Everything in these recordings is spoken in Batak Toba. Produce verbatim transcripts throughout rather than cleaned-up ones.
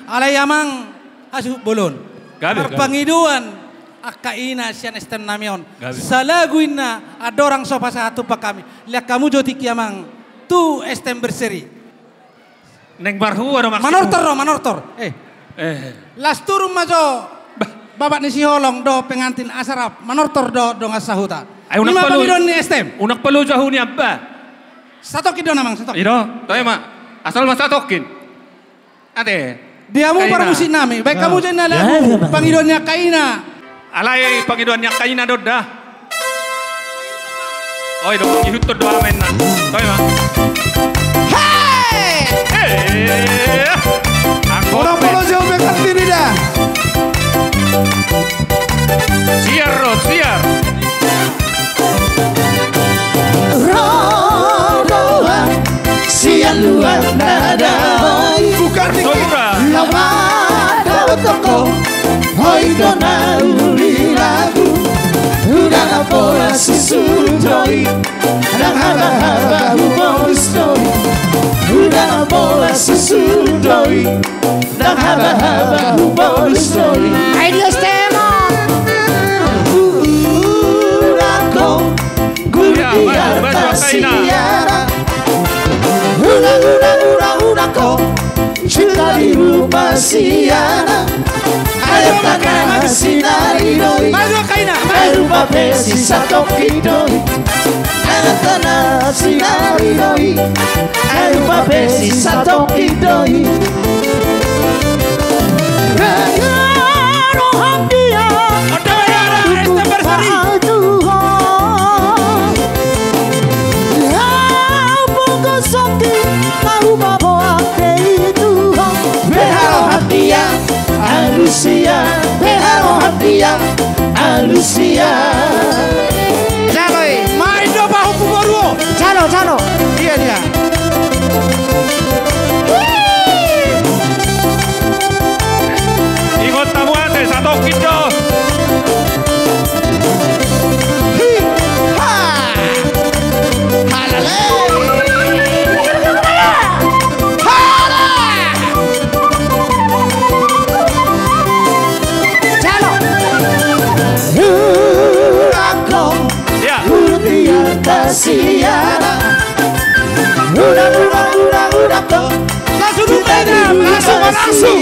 Alai amang, hasuhut bolon. Gabe, gabe. Marpangidoan angka ina sian S T M nami on. Gabe. Salagu inna andorang so pasahat tumpak hami. Lean hamu jo tingki amang tu S T M berseri. Naeng marhua do maksudmu? Manortor do, manortor. Eh. Eh. Las turun ma jo. Bah. Bapak ni siholong dohot pengantin asa rap manortor dohot dongan sahuta. Ai, unang palu-, ima pangidoan ni S T M. Unang palu jo ahu nian ba. Satongkin do amang, satongkin. I do. Toe ma. Asal ma satongkin. Ate. Di hamu parmusik nami, baen hamu jo inna lagu pangidoan ni angka ina. Alai pangidoan ni angka ina do da. Oi do, ihuthon do amang inna. Toe ma. Hei! Hei! Angkot. Ora polo jauh bekat ini dah. Siar ro, siar. Ro do au sian luat na daong. Bukan dikit. Laho mandapothon ho, ho do na uli lagu. Unang pola susut do i, ndang habahaba hubolus do i. Unang pola susut do i, ndang habahaba hubolus do i. Ai dia stema. Unang ho, guru. Ia, di maju, maju, arta angka ina. Siara. Unang, unang, unang, unang ho, cinta di rupa siara. Ai tangkas sinari do i. Maju, angka ina, maju. Ai rupa pe sisatongkin do i. Ai tangkas sinari do i. Ai rupa pe sisatongkin do i. Roham dia. Oke, ya, ya, S T M berseri. Tuhan. Au pungkun songki, au baboa pe i Tuhan. Beha roham dia, alusia. Beha roham dia, alusia. Jalo i, main do pahompu boru. Jalo, jalo. Ia dia. Ingot hamu ate, satongkin do. Hi, ha. Halale. Hala. Jalo. Unang ho. Ia. Guru di arta siara. Unang, unang, unang, unang ho. Langsung buka ini, langsung, langsung.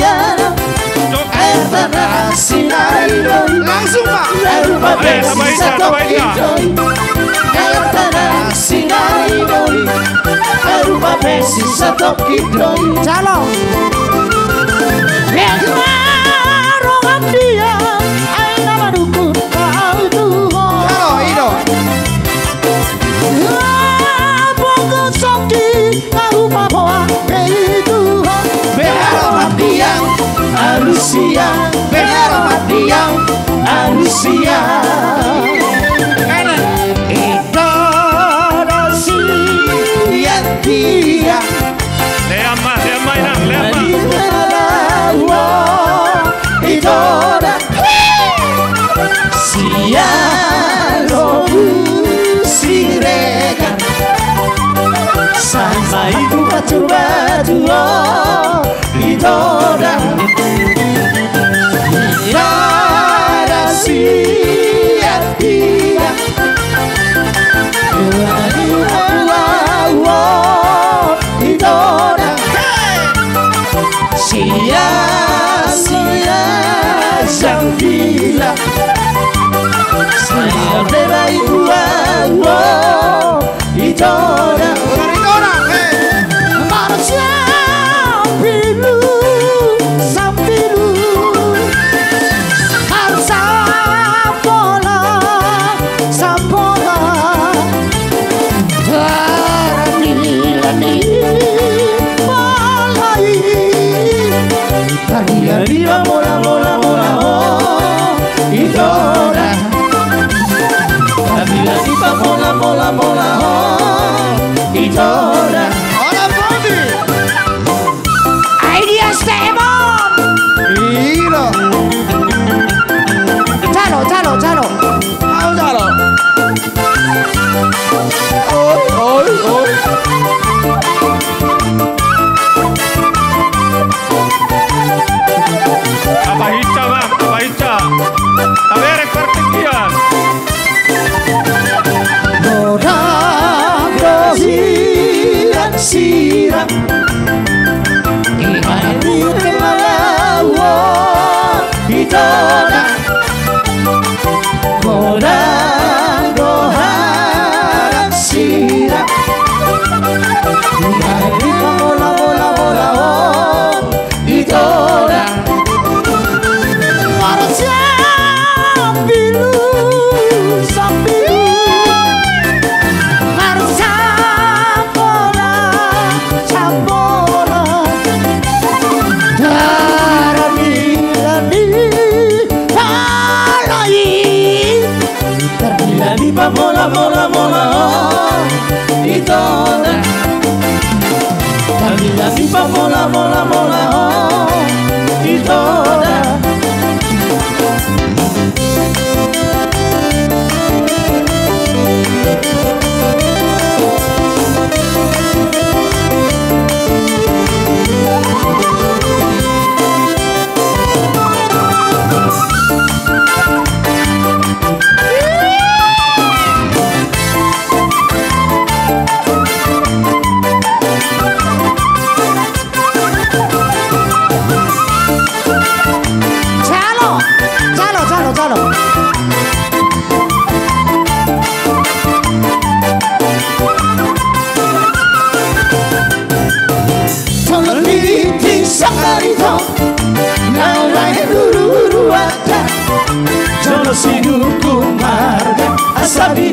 Ai tangkas sinari do i. Langsung, Pak. Ai rupa pe sisatongkin do i. Ai tangkas sinari do i. Ai rupa pe sisatongkin do i. Jalo. Beha roham dia, ai na manungkun au Tuhan. Jalo, i do. Au pungkun songki, au baboa pe i Tuhan. Beha roham dia, alusia. Beha roham dia, alusia. Enak. Ito do sian dia. Lean ma, lean ma, inang, lean ma. Di tengah laut, ito do. Sian lobu Siregar sampai tu Paturbatu, o, ito do. Ito do sian dia. Ito do. Sia, sia, jambila. Sia, bela ibu, au, o, ito do. Ito do, he. Marsiampilu, sampilu. Marsampola, sampola. Tarani, lani, palai. Tarani, lani, mola, mola, mola, ho. Ito do. Tarani, lani, mola, mola, mola, ho. Ito do. Hola, Bobby. Ai dia Stefan. Ira. Jalo, jalo, jalo. Au jalo. Oi, oi, oi.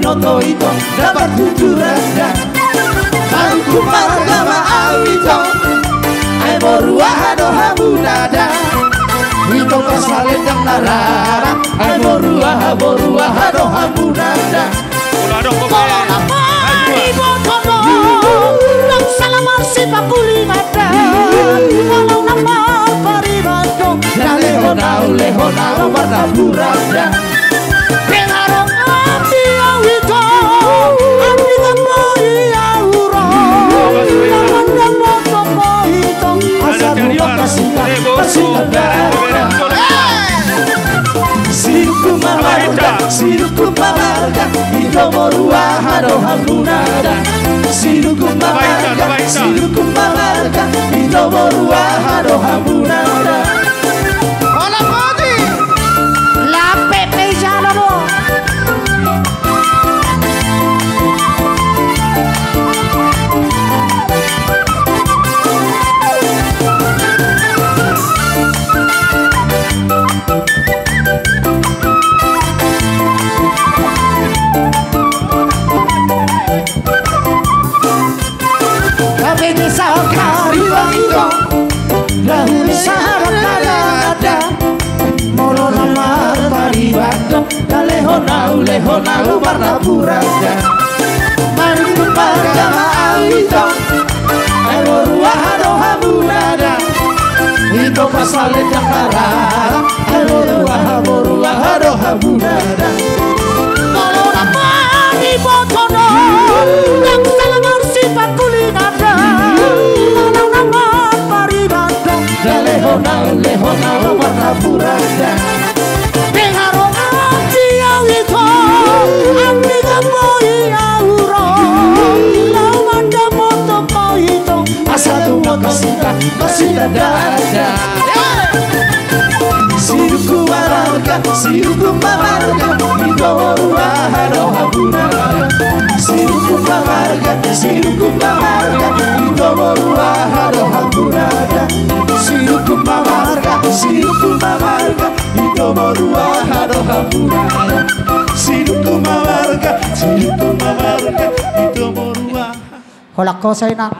Noto ito dapat tuturan da. Marhite marga ma au ito. Ai boru aha do hamuna da. Ito pasalendang na rara. Ai boru aha, boru aha do hamuna da. Molo na pariboto do, ndang sala marsipakulingan da. Molo na pariboto do, ndang lehon au, lehon au marnapuran da. Pengarong api au ito, api tamboi au ro. Lawan damoto po ito, asa tumak kasita, kasita da. Sidungkun ma marga, sidungkun ma marga, ito boru aha do hamuna da. Sidungkun ma marga, sidungkun ma marga, ito boru aha do hamuna da. Hola podi. Lape pe jalo do. Tapi di saat hari wangi do, dahulu sahabat ada, molo na marpariban do, na lehon au, lehon au marnapuran da. Marhite marga ma au ito, ai boru aha do hamuna da. Ito pasalendang na rara, ai boru aha, boru aha do hamuna da. Molo na pariboto do, ndang sala marsipakulingan da. Molo na marpariban do, na lehon au, lehon au marnapuran da. Pengarong api au ito, api tamboi au ro. Lawan damoto po ito, asa tumak kasita, kasita da. Sidungkun ma marga, sidungkun ma marga, ito boru aha do hamuna da. Sidungkun ma marga, sidungkun ma marga, ito boru aha do hamuna da. Sidungkun ma marga, sidungkun ma marga, ito boru aha do hamuna da. Sidungkun ma marga, sidungkun ma marga, ito boru aha. Holan hosa inang.